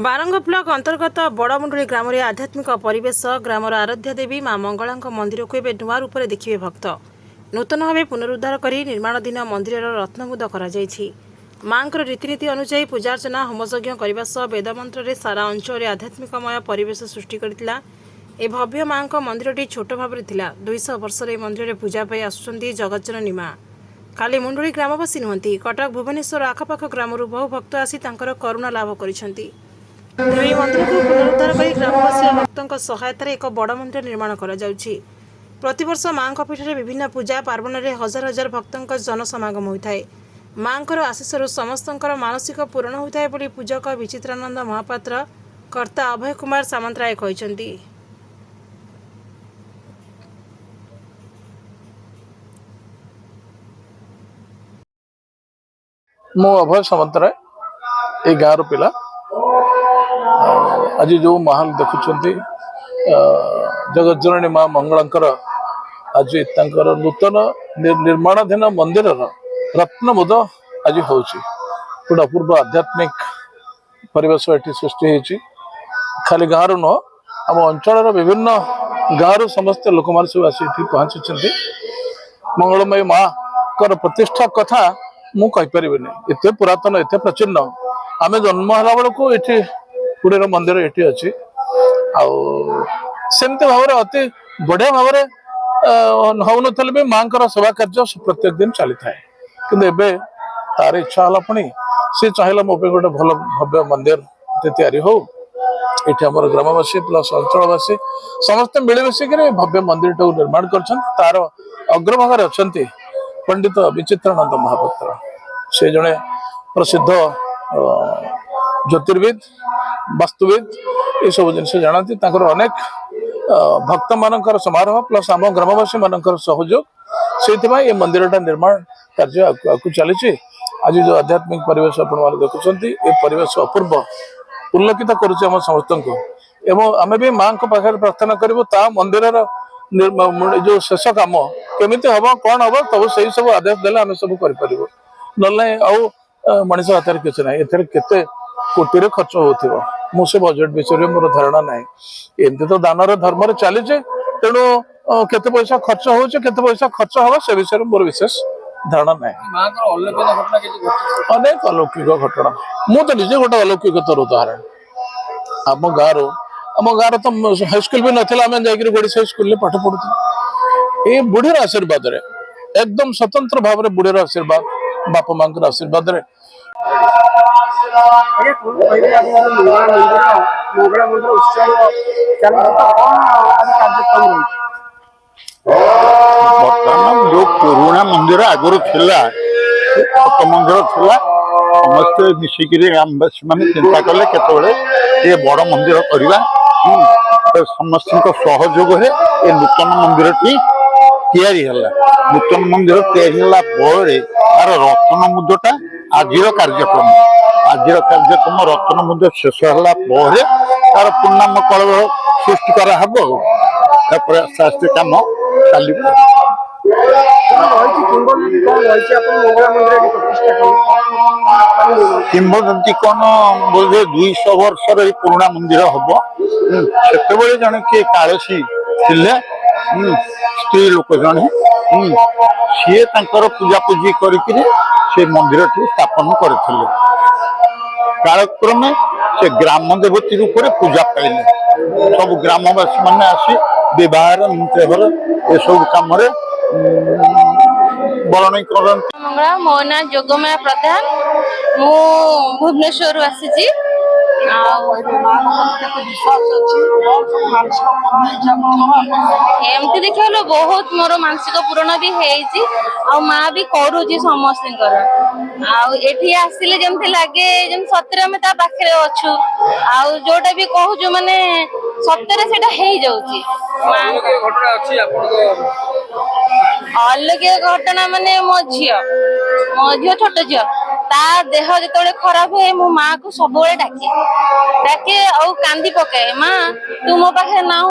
Barang block ଅନ୍ତର୍ଗତ ବଡ଼ମୁଣ୍ଡୁଳି ଗ୍ରାମରେ ଆଧ୍ୟାତ୍ମିକ ପରିବେଶ। ଗ୍ରାମର ଆରାଧ୍ୟ ଦେବୀ ମା ମଙ୍ଗଳାଙ୍କ ମନ୍ଦିରକୁ ଏବେ ନୂଆ ରୂପରେ ଦେଖିବେ ଭକ୍ତ। ନୂତନ ଭାବେ ପୁନରୁଦ୍ଧାର କରି ନିର୍ମାଣାଧୀନ ମନ୍ଦିରର ରତ୍ନମୁଦ କରାଯାଇଛି। ମାଙ୍କର ରୀତିନୀତି ଅନୁଯାୟୀ ପୂଜାର୍ଚ୍ଚନା, ହୋମଯଜ୍ଞ କରିବା ସହ ବେଦମନ୍ତ୍ରରେ ସାରା ଅଞ୍ଚଳରେ ଆଧ୍ୟାତ୍ମିକମୟ ପରିବେଶ ସୃଷ୍ଟି କରିଥିଲା। ଏ ଭବ୍ୟ ମାଙ୍କ ମନ୍ଦିରଟି ଛୋଟ ଭାବରେ ଥିଲା। 200 ବର୍ଷର ଏହି ମନ୍ଦିରରେ ପୂଜା ପାଇ ଆସୁଛନ୍ତି ଜଗତଜନନୀ ମା। ଖାଲି ମୁଣ୍ଡୁଳି ଗ୍ରାମବାସୀ ନୁହନ୍ତି, କଟକ, ଭୁବନେଶ୍ୱର ଆଖପାଖ ଗ୍ରାମରୁ ବହୁ ଭକ୍ତ ଆସି ତାଙ୍କର କରୁଣା ଲାଭ କରିଛନ୍ତି। ତେବେ ଏହି ମନ୍ଦିରକୁ ପୁନରୁଦ୍ଧାର କରି ଗ୍ରାମବାସୀ ଓ ଭକ୍ତଙ୍କ ସହାୟତାରେ ଏକ ବଡ଼ ମନ୍ଦିର ନିର୍ମାଣ କରାଯାଉଛି। ପ୍ରତିବର୍ଷ ମାଙ୍କ ପୀଠରେ ବିଭିନ୍ନ ପୂଜା ପାର୍ବଣରେ ହଜାର ହଜାର ଭକ୍ତଙ୍କ ଜନସମାଗମ ହୋଇଥାଏ। ମାଙ୍କର ଆଶିଷରୁ ସମସ୍ତଙ୍କର ମାନସିକ ପୂରଣ ହୋଇଥାଏ ବୋଲି ପୂଜକ ବିଚିତ୍ରାନନ୍ଦ ମହାପାତ୍ର, କର୍ତ୍ତା ଅଭୟ କୁମାର ସାମନ୍ତରାୟ କହିଛନ୍ତି। ମୁଁ ଅଭୟ ସାମନ୍ତରାୟ, ଏଇ ଗାଁର ପିଲା। ଆଉ ଆଜି ଯୋଉ ମାହୋଲ ଦେଖୁଛନ୍ତି, ଜଗତଜନନୀ ମା ମଙ୍ଗଳାଙ୍କର ଆଜି ତାଙ୍କର ନୂତନ ନିର୍ମାଣାଧୀନ ମନ୍ଦିରର ରତ୍ନମୁଦ ଆଜି ହଉଛି। ଗୋଟେ ଅପୂର୍ବ ଆଧ୍ୟାତ୍ମିକ ପରିବେଶ ଏଠି ସୃଷ୍ଟି ହେଇଛି। ଖାଲି ଗାଁରୁ ନୁହଁ, ଆମ ଅଞ୍ଚଳର ବିଭିନ୍ନ ଗାଁରୁ ସମସ୍ତେ ଲୋକମାନେ ସବୁ ଆସି ଏଠି ପହଞ୍ଚିଛନ୍ତି। ମଙ୍ଗଳମୟୀ ମାଙ୍କର ପ୍ରତିଷ୍ଠା କଥା ମୁଁ କହିପାରିବିନି, ଏତେ ପୁରାତନ, ଏତେ ପ୍ରାଚୀନ। ଆମେ ଜନ୍ମ ହେଲା ବେଳକୁ ଏଠି ବୁଢ଼ୀର ମନ୍ଦିର ଏଠି ଅଛି। ଆଉ ସେମିତି ଭାବରେ ଅତି ବଢିଆ ଭାବରେ ହଉନଥିଲେ ବି ମାଙ୍କର ସେବା କାର୍ଯ୍ୟ ପ୍ରତ୍ୟେକ ଦିନ ଚାଲିଥାଏ। କିନ୍ତୁ ଏବେ ତାର ଇଚ୍ଛା ହେଲା, ପୁଣି ସେ ଚାହିଁଲା ମୋ ପାଇଁ ଗୋଟେ ଭଲ ଭବ୍ୟ ମନ୍ଦିର ଏଠି ତିଆରି ହଉ। ଏଠି ଆମର ଗ୍ରାମବାସୀ ପ୍ଲସ ଅଞ୍ଚଳବାସୀ ସମସ୍ତେ ମିଳିମିଶିକିରି ଭବ୍ୟ ମନ୍ଦିରଟାକୁ ନିର୍ମାଣ କରିଛନ୍ତି। ତାର ଅଗ୍ରଭାଗରେ ଅଛନ୍ତି ପଣ୍ଡିତ ବିଚିତ୍ରାନନ୍ଦ ମହାପାତ୍ର। ସେ ଜଣେ ପ୍ରସିଦ୍ଧ ଜ୍ୟୋତିର୍ବିଦ, ବାସ୍ତୁବିଦ, ଏସବୁ ଜିନିଷ ଜାଣନ୍ତି। ତାଙ୍କର ଅନେକ ଭକ୍ତମାନଙ୍କର ସମାରୋହ ପ୍ଲସ୍ ଆମ ଗ୍ରାମବାସୀ ମାନଙ୍କର ସହଯୋଗ, ସେଇଥିପାଇଁ ଏ ମନ୍ଦିରଟା ନିର୍ମାଣ କାର୍ଯ୍ୟ ଆଗକୁ ଆଗକୁ ଚାଲିଛି। ଆଜି ଯୋଉ ଆଧ୍ୟାତ୍ମିକ ପରିବେଶ ଆପଣମାନେ ଦେଖୁଛନ୍ତି, ଏ ପରିବେଶ ଅପୂର୍ବ ପୁଲକିତ କରୁଛି ଆମ ସମସ୍ତଙ୍କୁ। ଏବଂ ଆମେ ବି ମାଙ୍କ ପାଖରେ ପ୍ରାର୍ଥନା କରିବୁ, ତା ମନ୍ଦିରର ଯୋଉ ଶେଷ କାମ କେମିତି ହବ, କଣ ହବ, ସବୁ ସେଇ ସବୁ ଆଦେଶ ଦେଲେ ଆମେ ସବୁ କରିପାରିବୁ। ନହେଲେ ନାହିଁ ଆଉ ମଣିଷ ହାତରେ କିଛି ନାହିଁ। ଏଥିରେ କେତେ କୋଟିରେ ଖର୍ଚ୍ଚ ହଉଥିବ, ମୁଁ ସେ ବଜେଟ ବିଷୟରେ ମୋର ଧାରଣା ନାହିଁ। ଏମିତି ତ ଦାନରେ ଧର୍ମରେ ଚାଲିଛି। ତେଣୁ କେତେ ପଇସା ଖର୍ଚ୍ଚ ହଉଛି, କେତେ ପଇସା ଖର୍ଚ୍ଚ ହବ, ସେ ବିଷୟରେ ମୋର ବିଶେଷ ଧାରଣା ନାହିଁ। ମାଙ୍କର ଅଲୌକିକ ଘଟଣା କିଛି ଘଟିଛି? ଅନେକ ଅଲୌକିକ ଘଟଣା। ମୁଁ ତ ନିଜେ ଗୋଟେ ଅଲୌକିକତାର ଉଦାହରଣ। ଆମ ଗାଁର ତ ହାଇସ୍କୁଲ ବି ନଥିଲା, ଆମେ ଯାଇକିରି ଓଡ଼ିଶା ସ୍କୁଲରେ ପାଠ ପଢୁଥିଲୁ। ଏଇ ବୁଢୀର ଆଶୀର୍ବାଦରେ, ଏକଦମ ସ୍ୱତନ୍ତ୍ର ଭାବରେ ବୁଢୀର ଆଶୀର୍ବାଦ, ବାପା ମାଙ୍କର ଆଶୀର୍ବାଦରେ। ଆଜ୍ଞା, କଣ କହିବେ, ଆଜି ଯୋଉ ମଙ୍ଗଳା ମନ୍ଦିର, ମଙ୍ଗଳା ମନ୍ଦିର ଉତ୍ସବ ଚାଲିଛି ତ, କଣ ଆଜି କାର୍ଯ୍ୟକ୍ରମ ରହିଛି? ବର୍ତ୍ତମାନ ଯୋଉ ପୁରୁଣା ମନ୍ଦିର ଆଗରୁ ଥିଲା, ସେ ଛୋଟ ମନ୍ଦିର ଥିଲା। ସମସ୍ତେ ମିଶିକିରି ଗ୍ରାମବାସୀ ମାନେ ଚିନ୍ତା କଲେ କେତେବେଳେ ଟିକେ ବଡ ମନ୍ଦିର କରିବା। ତ ସମସ୍ତଙ୍କ ସହଯୋଗରେ ଏ ନୂତନ ମନ୍ଦିରଟି ତିଆରି ହେଲା। ନୂତନ ମନ୍ଦିର ତିଆରି ହେଲା ପରେ ତାର ରତ୍ନ ମୁଦଟା ଆଜିର କାର୍ଯ୍ୟକ୍ରମ। ଆଜିର କାର୍ଯ୍ୟକ୍ରମ ରତ୍ନ ମୁଦ ଶେଷ ହେଲା ପରେ ତାର ପୂର୍ଣ୍ଣାଙ୍ଗ କଳେବର ସୃଷ୍ଟି କରାହବ ଆଉ ତାପରେ ଆସ୍ତେ ଆସ୍ତେ କାମ ଚାଲିବ। କଣ ରହିଛି କିମ୍ବଦନ୍ତୀ, କଣ ରହିଛି ଆପଣ ମଙ୍ଗଳା ମନ୍ଦିର ଏଠି ପ୍ରତିଷ୍ଠା କଲେ, କଣ କିମ୍ବଦନ୍ତୀ କଣ, ବୋଧେ 200 ବର୍ଷର ଏଇ ପୁରୁଣା ମନ୍ଦିର ହବ। ସେତେବେଳେ ଜଣେ କିଏ କାଳସୀ ଥିଲେ, ସ୍ତ୍ରୀ ଲୋକ ଜଣେ, ସିଏ ତାଙ୍କର ପୂଜାପୂଜି କରିକିରି ସେ ମନ୍ଦିରଟି ସ୍ଥାପନ କରିଥିଲେ। କାଳକ୍ରମେ ସେ ଗ୍ରାମ ଦେବତୀ ରୂପରେ ପୂଜା ପାଇଲେ। ସବୁ ଗ୍ରାମବାସୀ ମାନେ ଆସି ବିବାହର, ନିମନ୍ତ୍ରଣ ଏସବୁ କାମରେ ବରଣୀ କରନ୍ତି। ମଙ୍ଗଳା, ମୋ ନାଁ ଯୋଗମାୟା ପ୍ରଧାନ। ମୁଁ ଭୁବନେଶ୍ୱରରୁ ଆସିଛି। ଆଉ କହିବେ, ମାଙ୍କ ପ୍ରତି କେତେ ବିଶ୍ୱାସ ଅଛି, କଣ ସବୁ ମାନସିକ ପୂରଣ ହେଇଛି ଆପଣଙ୍କର ଆପଣଙ୍କର? ଏମିତି ଦେଖିବାକୁ ବହୁତ ମୋର ମାନସିକ ପୂରଣ ବି ହେଇଛି ଆଉ ମା ବି କରୁଛି ସମସ୍ତଙ୍କର। ଆଉ ଏଠି ଆସିଲେ ଯେମିତି ଲାଗେ ଯେମିତି ସତରେ ଆମେ ତା ପାଖରେ ଅଛୁ। ଆଉ ଯୋଉଟା ବି କହୁଛୁ, ମାନେ ସତରେ ସେଇଟା ହେଇଯାଉଛି ମାଙ୍କ। ଘଟଣା ଅଛି ଆପଣଙ୍କ? ଅଲୌକିକ ଘଟଣା ମାନେ ମୋ ଝିଅ, ଛୋଟ ଝିଅ, ତା ଦେହ ଯେତେବେଳେ ଖରାପ ହୁଏ, ମୁଁ ମା କୁ ସବୁବେଳେ ଡାକେ, ଡାକେ ଆଉ କାନ୍ଦି ପକାଏ, ମା ତୁ ମୋ ପାଖରେ ନାହୁଁ।